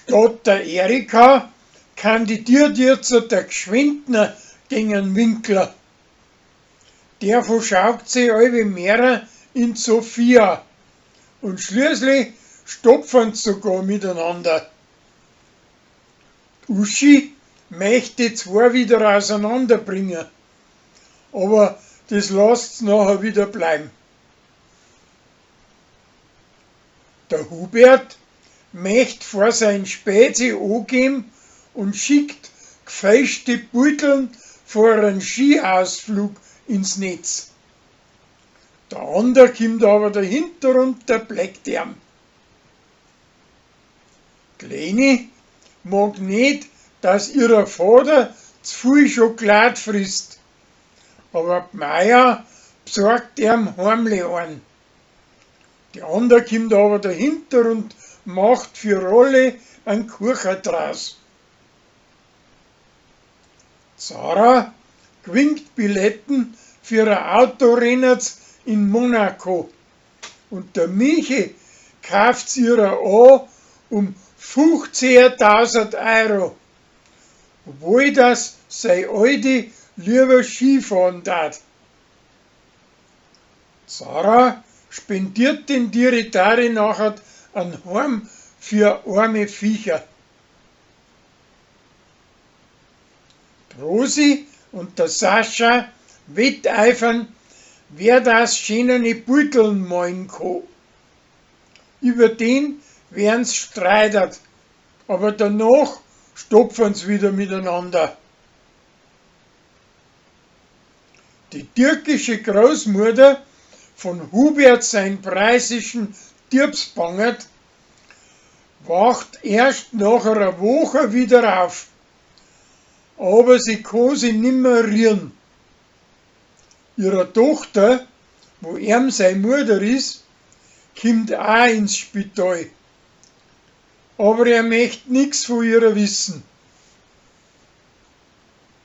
Statt der Erika kandidiert jetzt der Gschwendtner gegen Winkler. Der verschaukt sich allweil mehrer in Sofia und schließlich stopfen sie sogar miteinander. Uschi möchte die zwei wieder auseinanderbringen, aber das lasst's nachher wieder bleiben. Der Hubert möcht vor sein Spezi angeben und schickt gefälschte Beuteln vor einen Skiausflug ins Netz. Der andere kommt aber dahinter und der bleckt ihm. Die Leni mag nicht, dass ihrer Vater zu viel Schokolade frisst, aber die Maja besorgt ihm heimlich einen. Die andere kommt aber dahinter und macht für alle einen Kuchen draus. Sarah gewinnt Billetten für ein Autorennen in Monaco und der Michi kauft's ihrer an um 15.000 Euro, obwohl das sei Alte lieber Skifahren tat. Sarah spendiert den Diritari nachher ein Heim für arme Viecher. Die Rosi und der Sascha wetteifern, wer das schönere Beuteln malen kann. Über den werden's streitert, aber danach stopfen's wieder miteinander. Die türkische Großmutter von Hubert sein preußischen Diebsbangert wacht erst nach einer Woche wieder auf, aber sie kann sich nimmer rühren. Ihre Tochter, wo ihm seine Mutter ist, kommt auch ins Spital. Aber er möcht nix von ihrer wissen.